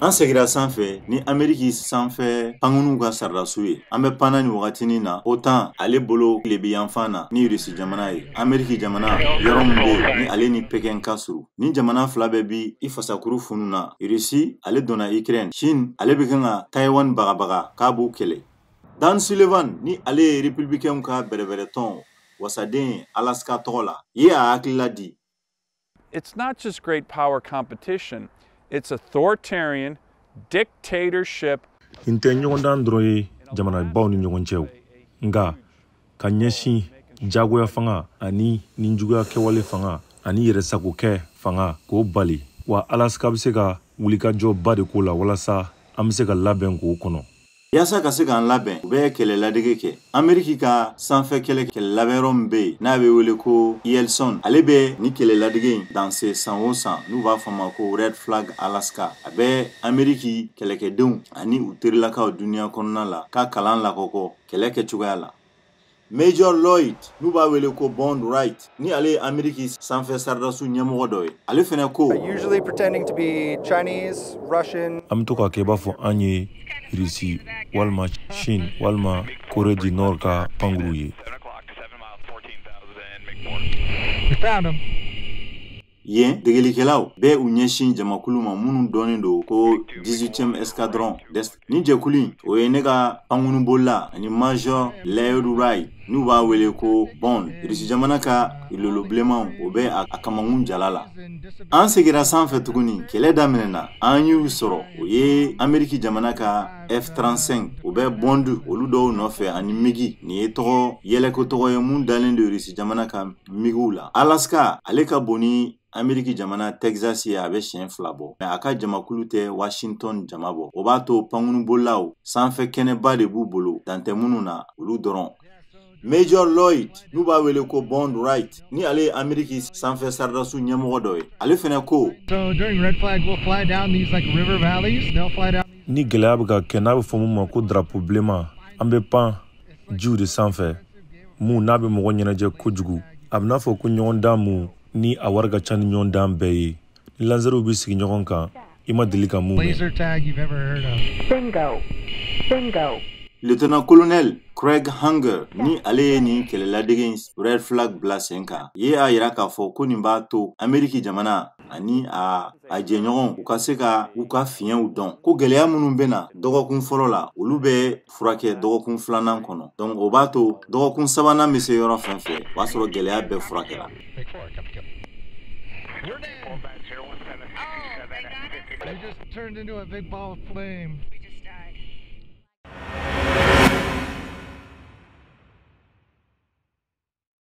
An segira sanfɛ ni Ameriki sanfɛ pankurunw ka sɔrɔdasiw ye. An bɛ panna nin wagatinin na OTAN ale bolo tilebinyanfan na ni Irisi jamana ye. Ameriki jamana yɔrɔ min bɛ yen ni ale ni Pekin ka surun. Ni jamana fila bɛɛ bi i fasakuru funu na. Irisi ale donna Ukraine, Chine ale bɛ kan ka Taïwan bagabaga k'a b'u kɛlɛ. Dan Sullivan ni ale ye Républicain ka bɛrɛbɛrɛtɔn wasaden Alaska tɔgɔ la, ye a hakilila di. It's not just great power competition, it's authoritarian dictatorship. Nin tɛ ɲɔgɔndan dɔrɔn ye jamanabaw ni ɲɔgɔn cɛ, nka ka ɲɛsin jagoya fanga ani ninjuguya kɛwale fanga ani yɛrɛsagokɛ fanga k'o bali. Wa Alaska bɛ se ka wulikajɔba de k'o la walasa an bɛ se ka labɛn k'o kɔnɔ. Yaasa ka se k'an labɛn, u bɛ kɛlɛ ladege kɛ. Ameriki ka sanfɛ kɛlɛ kɛlɛ labɛnyɔrɔ min bɛ yen n'a bɛ wele ko Eielson, ale bɛ ni kɛlɛ ladege in danse san o san, n'u b'a fɔ a ma ko Red Flag Alaska. A bɛ Ameriki kɛlɛkɛdenw ani u terilakaw duniya kɔnɔna la ka kalan lakɔkɔ kɛlɛ kɛcogoya la. Major Lloyd, n'u b'a wele ko Bond Wright, ni ale ye Ameriki sanfɛ sɔrɔdasiw ɲɛmɔgɔ dɔ ye, ale fɛnɛ ko usually pretending to be Chinese, Russian. An bɛ to k'a kɛ i b'a fɔ an ye Irisi walima Chine walima Corée du Nord ka pankuru ye. We found him. Yen degelikɛlaw bɛ u ɲɛsin jamakulu ma minnu dɔnnen don ko 18e escadron. Ni jɛkulu in, o ye ne ka pankurunbolila ani Major Lloyd Wright, n'u b'a wele ko Bond. Irisi jamana ka lolo bilenmanw, o bɛ a kamankun jala la. An segira sanfɛ tuguni, kɛlɛ daminɛna. An y'u sɔrɔ, o ye Ameriki jamana ka F-35, o bɛ Bond olu dɔw nɔfɛ ani MiG. Nin ye tɔgɔ yɛlɛko tɔgɔ ye mun dalen don Irisi jamana ka MiGw la. Alaska ale ka bon ni Ameriki jamana Texas ye, a bɛ siɲɛ 2 bɔ, mais a ka jamakulu tɛ Washington jama bɔ. O b'a to pankurunbolilaw sanfɛ kɛnɛba de b'u bolo, dan tɛ minnu na, olu dɔrɔn. Major Lloyd, n'u b'a wele ko Bond Wright, ni ale ye Ameriki sanfɛ sɔrɔdasiw ɲɛmɔgɔ dɔ ye, ale fɛnɛ ko So during Red Flag, we'll fly down these like river valleys. They'll fly down. Ni gɛlɛya bɛ ka kɛ n'a bɛ fɔ mun ma ko drapeau bilenman, an bɛ pan jiw de sanfɛ mun n'a bɛ mɔgɔ ɲɛnajɛ kojugu. A bɛ n'a fɔ ko ɲɔgɔndan mun ni a wari ka ca ni ɲɔgɔndan bɛɛ ye, ni lansɛriw bɛ sigi ɲɔgɔn kan, i ma deli ka mun mɛn. Laser tag you've ever heard of. Bingo. Bingo. Lieutenant Colonel Craig Hunger, ni ale ye nin kɛlɛladege in Red Flag bila sen kan, ye a yira k'a fɔ ko nin b'a to Ameriki jamana ani a jɛɲɔgɔnw u ka se ka u ka fiɲɛw dɔn, ko gɛlɛya minnu bɛ na dɔgɔkun fɔlɔ la, olu bɛ furakɛ dɔgɔkun filanan kɔnɔ. Donc o b'a to dɔgɔkun sabanan bɛ se yɔrɔ fɛn fɛn, o b'a sɔrɔ gɛlɛya bɛɛ furakɛra. You just turned into a big ball of flame.